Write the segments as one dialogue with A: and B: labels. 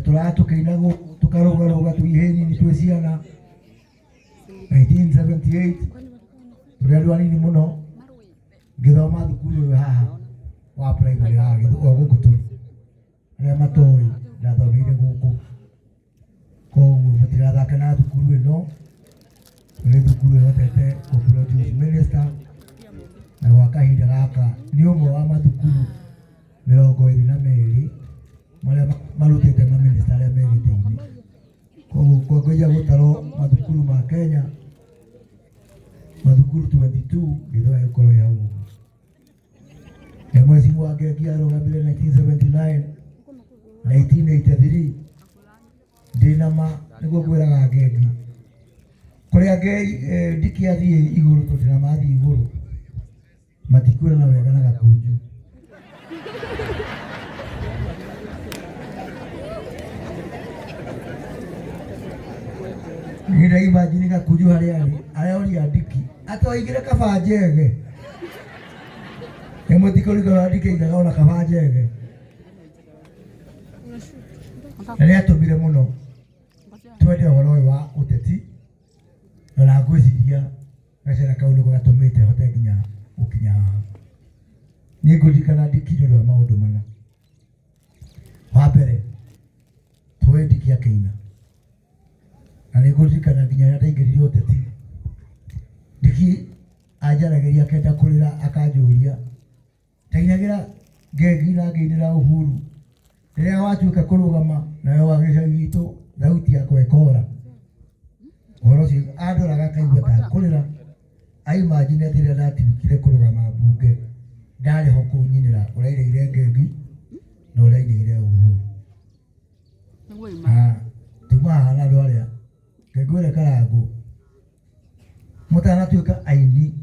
A: Tũraga tũkĩina gũkũ tũkarũgarũga twĩ ihĩĩ nini twĩ ciana 1978 tũrĩ andũ anini mũno ngĩthoma thukuru ũyũ haha wa primary haha o gũkũ tũrĩ arĩa matoĩ ndathomeire gũkũ. Koguo mũtigathake na thukuru ĩno, nĩ thukuru ĩhotete kũ produce minister na gwa kahinda gaka nĩ ũmwe wa mathukuru 22 marĩa marutĩte mamĩnĩsta arĩa me gĩtĩ-inĩ. Koguo kwambĩrĩria gũtarwo mathukuru ma Kenya, mathukuru 22 Gĩthũrai ĩgũkorwo ĩ hau ũguo. Na Mheshimiwa Ngengi arũgamire 1979, 1983 ndĩna ma nĩguo ngwĩraga Ngengi kũrĩa Ndiki athiĩ igũrũ tondũ ndĩna ma athiĩ igũrũ matikwĩrana wega na gakunju. Niĩ ndaimagine gakunju harĩa arĩ aroria Ndiki atwaigire kaba njege. Nĩ mũtikũrikana Ndiki aigaga ona kaba njege. Na nĩ atũmire mũno twende ũhoro ũyũ wa ũteti na na ngwĩciria gacĩra kau nĩko gatũmĩte hote nginya gũkinya haha. Niĩ ngũririkana Ndiki nĩ ũndũ wa maũndũ mana. Wa mbere, tũĩ Ndiki akĩina na nĩ ngũririkana nginya rĩrĩa ndaingĩrire ũteti, Ndiki anjaragĩria akenda kũrĩra akanjũria ndainagĩra ngengi na ngĩinĩra Uhuru rĩrĩa watuĩka kũrũgama nawe wa gĩcagi gitũ thauti yakwa ĩkora. Ũhoro ũcio andoraga akaigua ta kũrĩra aimagine atĩ rĩrĩa ndatuĩkire kũrũgama mbunge ndarĩ ho kũnyinĩra ũrainĩire ngengi na ũrainĩire Uhuru. Na tuma haha na andũ arĩa ngĩngwĩre Karangũ mũtanatuĩka aini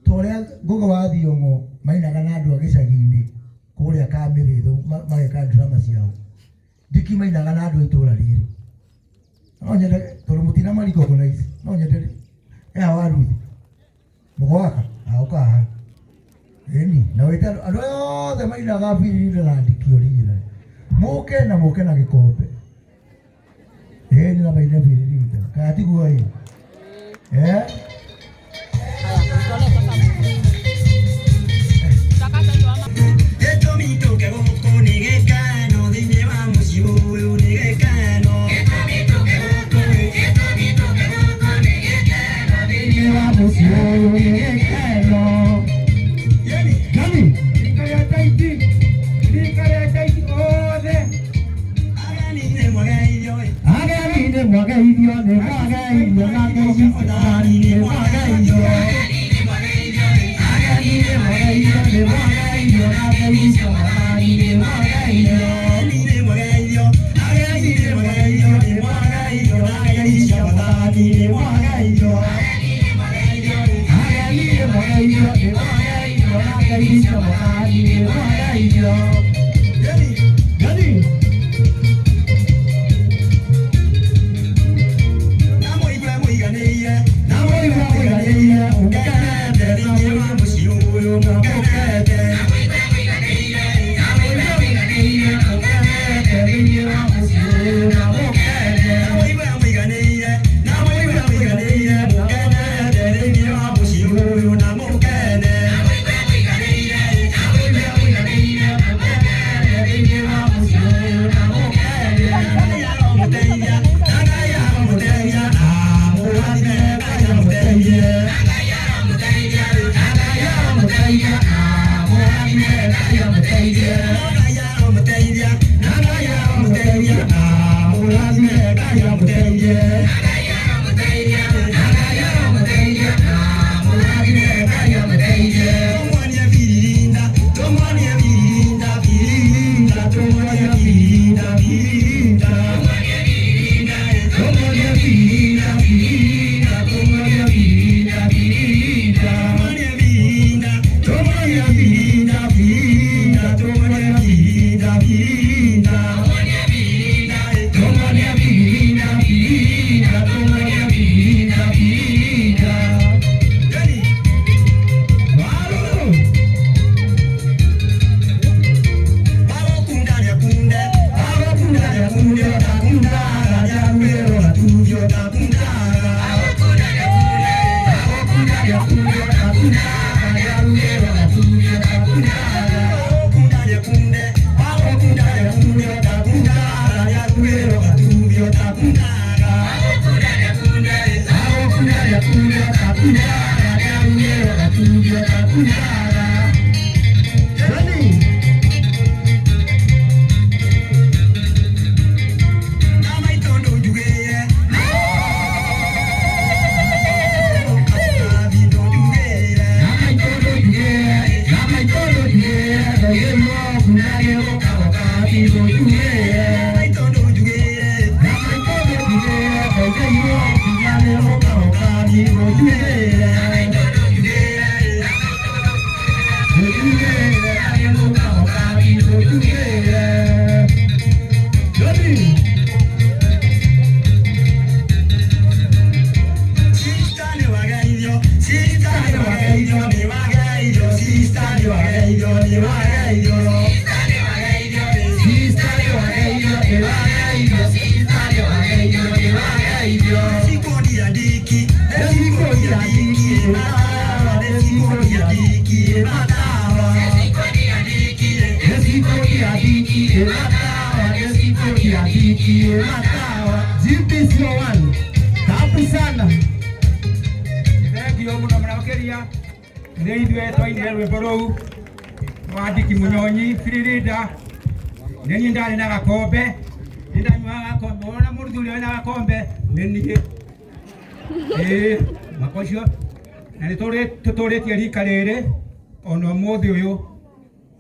A: ta ũrĩa Ngũgĩ wa Thiong'o mainaga na andũ a gĩcagi-inĩ kũrĩa Kamĩrĩthũ mageka drama ciao, Ndiki mainaga na andũ a itũra rĩrĩ. No nyende tondũ mũtina ma recognize, no nyende ea wa Ruth mũgwaka agoka haha ĩni na wĩte andũ andũ aya othe mainaga Birinda na Ndiki original mũke na mũke na gĩkombe ĩni na maine Birinda kana tiguo ĩ eh.
B: Gĩtũmi tũke gũkũ nĩ gĩkeno thĩinĩ wa mũciĩ ũyũ nĩ gĩkeno. Gĩtũmi tũke gũkũ, gĩtũmi tũke gũkũ nĩ gĩkeno thĩinĩ wa mũciĩ ũyũ nĩ gĩkeno. Yani,
A: Gani? Rika rĩa Taiti, rika rĩa Taiti othe.
B: Ageni nĩ mwageithio ĩ.
A: Ageni nĩ mwageithio, nĩ mwageithio na ngeithi cia nĩ mwageithio. Ageni nĩ mwageithio, nĩ mwageithio na ngeithi cia nĩ mwageithio.
B: Ageni nĩ mwageithio, ageni nĩ mwageithio, nĩ mwageithio na ngeithi cia nĩ mwageithio.
A: Ageni nĩ mwageithio, nĩ mwageithio na ngeithi cia nĩ mwageithio.
B: Yani,
A: Gani?
B: Na mũigue mũiganĩire,
A: Na mũigue mũiganĩire,
B: mũkenete thĩinĩ wa mũciĩ ũyũ mũkenete.
A: Na mũigue mũiganĩire, mũkenete thĩinĩ wa mũciĩ ũyũ na mũkenete.
B: Na mũigue mũiganĩire, na mũigue mũiganĩire, mũkenete thĩinĩ wa mũciĩ ũyũ na mũkene.
A: Na mũigue mũiganĩire, mũkenete thĩinĩ wa mũciĩ ũyũ na mũkene.
B: Ngai aromũteithia, na Ngai aromũteithia, na amũrathime, Ngai amũteithie.
A: Ngai aromũteithia, na Ngai aromũteithia, na amũrathime, Ngai amũteithie.
B: Ngai aromũteithia, na Ngai aromũteithia, na amũrathime, Ngai amũteithie.
A: Ngai aromũteithia, na Ngai aromũteithia, na amũrathime, Ngai amũteithie.
B: Tũmuonie biririnda, tũmuonie biririnda, biririnda, tũmuonie biririnda, biririnda.
A: Tũmuonie biririnda, biririnda, tũmuonie biririnda, biririnda.
B: Tũmuonie biririnda, tũmuonie biririnda, biririnda, tũmuonie biririnda, biririnda.
A: Tũmuonie biririnda, biririnda,
B: kunde otakundaga Nĩarugĩrwo gatuthi otakundaga Agũkunda rĩa kunde otakundaga Nĩarugĩrwo gatuthi otakundaga Agũkunda rĩa kunde Agũkunda rĩa kunde otakundaga Nĩarugĩrwo gatuthi otakundaga Agũkunda rĩa kunde Agũkunda rĩa kunde otakundaga Nĩarugĩrwo gatuthi otakundaga Johnny. Johnny. GP01 tabu sana.
C: Thengio muno muno makiria nä ithuä twainire rwä mbo rå u wandiki munyonyi biririda nä niä ndarä na gakombe nä ndanyuaga gakombe wona må ruthi å rä a wä na gakombe nä niä ä mwaka å cio na nä tå tå rä tie rika rä rä ona å må thä å yå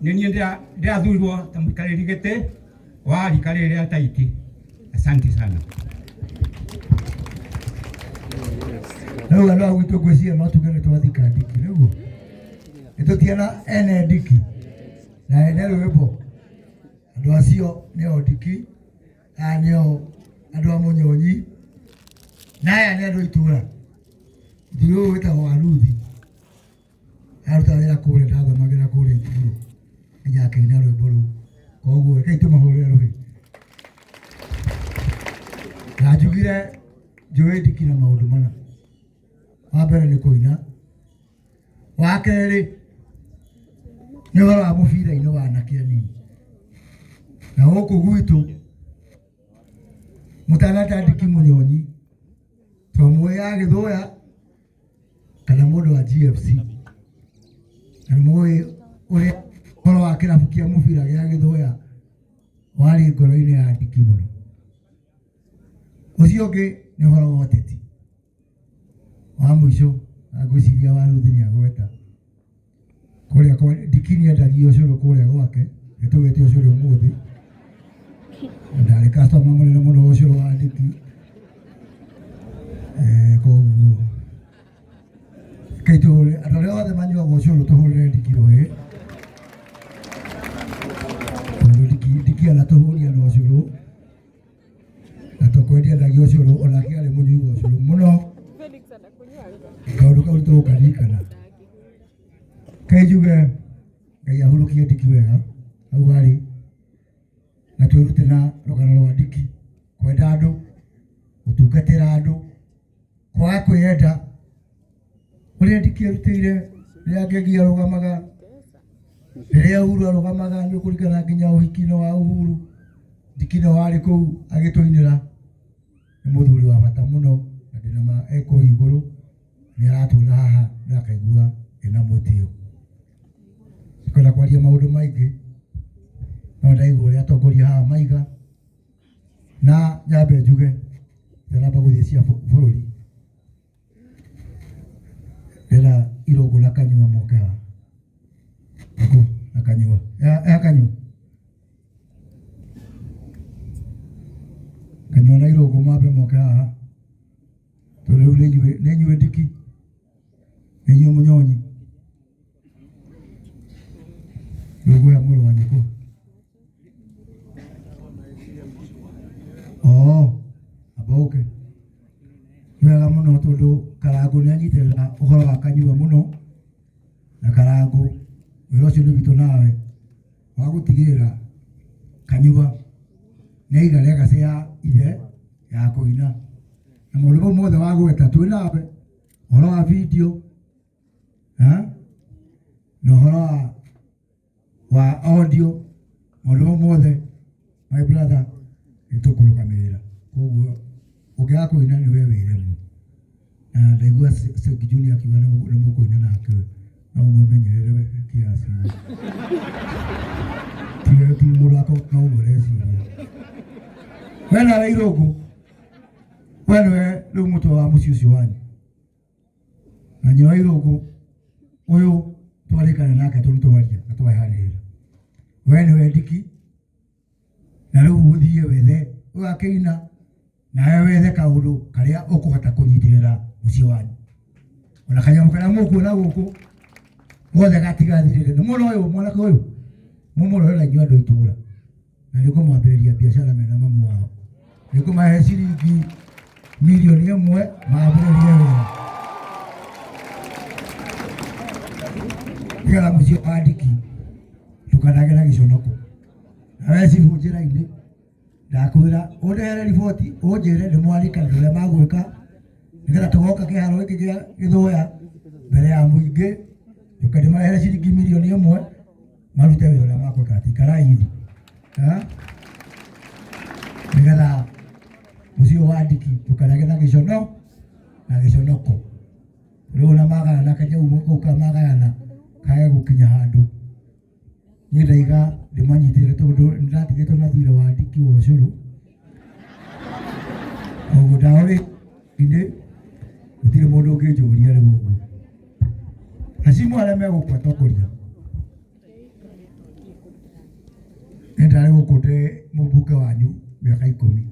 C: nä niä ndärathurirwo ta må ikarä ri gä tä wa rika rä rä a taiti. Asante sana.
A: Rĩu andũ a gwitũ ngwĩciria no tuge nĩ twathika ndiki nĩguo nĩ tũtiana ene ndiki na ene rwĩmbo andũ acio nĩo ndiki aya nĩo andũ a mũnyonyi na aya nĩ andũ a itũra mũthuri ũyũ wĩtagwo Waruthi aruta wĩra kũrĩa ndathomagĩra kũrĩa thukuru nginya akĩina rwĩmbo rũu koguo rekei tũmahũrĩre rũhĩ na njugire njũĩ ndiki na maũndũ mana. Wa mbere nĩ kũina, wa kerĩ nĩ ũhoro wa mũbira-inĩ wa anake anini na gũkũ gwitũ mũtanata ndiki mũnyonyi twamũĩ ya gĩthũya kana mũndũ wa GFC na nĩmũĩ ũrĩa ũhoro wa kĩrabu kĩa mũbira gĩa gĩthũya warĩ ngoro-inĩ ya ndiki mũno. Ũcio ũngĩ nĩ ũhoro wa ũteti wa mũico na ngwĩciria Waruthi nĩ agweta kũrĩa kwa ndiki nĩ endagia ũcũrũ kũrĩa gwake nĩ tũgĩte ũcũrũ ũmũthĩ na ndarĩ customer mũnene mũno wa ũcũrũ wa ndiki koguo rekei tũhũre andũ arĩa othe manyuaga ũcũrũ tũhũrĩre ndiki rũhĩ tondũ ndiki anatũhũria na ũcũrũ na tũkwendia endagia ũcũrũ onake arĩ mũnyui wa ũcũrũ mũno kaũndũ kau nĩtũgũkaririkana. Kai njuge Ngai ahurũkie ndiki wega hau arĩ na twĩrute na rũgano rwa ndiki kwenda andũ gũtungatĩra andũ kwaga kwĩyenda ũrĩa ndiki erutĩire rĩrĩa Ngĩngĩ arũgamaga rĩrĩa Uhuru arũgamaga nĩ ũkũririkana nginya ũhiki-inĩ wa Uhuru ndiki no warĩ kũu agĩtũinĩra nĩ mũthuri wa bata mũno na ndĩna ma e kũu igũrũ nĩ aratuona haha na akaigua ena mwĩtĩo. Ndikwenda kwaria maũndũ maingĩ no ndaigua ũrĩa atongoria haha maiga na nyambe njuge itanamba gũthiĩ cia bũrũri ndĩrenda Irũngũ na Kanyua moke haha. Irũngũ na Kanyua ya Kanyua Kanyua na Irũngũ mambe moke haha tondũ rĩu nĩ inyuĩ ndiki nĩ inyuĩ mũnyonyi rĩu ngũhe mũrũ wa nyũkwa oo amba ũke nĩ wega mũno tondũ Karangũ nĩ anyitĩrĩra ũhoro wa Kanyua mũno na Karangũ wĩra ũcio nĩ witũ nawe wa gũtigĩrĩra Kanyua nĩ aiga legacy ya ithe ya kũina na maũndũ mau mothe wagweta twĩ nawe ũhoro wa video ha? Na ũhoro wa audio, maũndũ mau mothe, my brother, nĩ tũkũrũgamĩrĩra. Koguo ũngĩaga kũina nĩ we wĩremwo. Na ndaigua Sengi Junior akiuga nĩ mũkũina nake, no ũmũmenyerere we kiasi. Ti mũthako no ũguo ũreciria. We nawe Irũngũ, we nĩwe rĩu mũtwe wa mũciĩ ũcio wanyu. Na nyina wa Irũngũ ũyũ twarĩkana nake tondũ twaria na twahanĩrĩra. We nĩwe ndiki na rĩu ũthiĩ wethe ũgakĩina nawe wethe kaũndũ karĩa ũkũhota kũnyitĩrĩra mũciĩ wanyu. Ona kanyamũ karĩa mũkuona gũkũ gothe gatigathirĩre. Nĩ mũno ũyũ mwanake ũyũ mũmũrore na inyuĩ andũ a itũũra, na nĩ ngũmwambĩrĩria biacara mena mamu wao. Nĩ ngũmahe ciringi 1 mirioni mambĩrĩrie wĩra nĩgetha mũciĩ wa ndiki ndũkanagĩe na gĩconoko. Na we cibũ njĩra-inĩ ndakwĩra ũndehere riboti ũnjĩre nĩ mwarĩkanĩra ũrĩa magwĩka nĩgetha tũgoka kĩharo gĩkĩ gĩa Gĩthũya mbere ya mũingĩ njoke ndĩmarehere ciringi 1 mirioni marute wĩra ũrĩa makwĩka atĩ ikarai thĩ. Nĩgetha mũciĩ ũyũ wa ndiki ndũkanagĩe na gĩcono na gĩconoko. Rĩu ona magayana kanyamũ kau ka magayana kage gũkinya handũ. Niĩ ndaiga ndĩmanyitĩrĩre tondũ nĩndatigĩtwo na thirĩ wa ndiki wa ũcũrũ. Koguo ndaũrĩ-inĩ gũtirĩ mũndũ ũngĩnjũria rĩu ũguo. Acimu arĩa megũkũ atongoria nĩ ndarĩ gũkũ ndĩ mũmbunge wanyu mĩaka 10.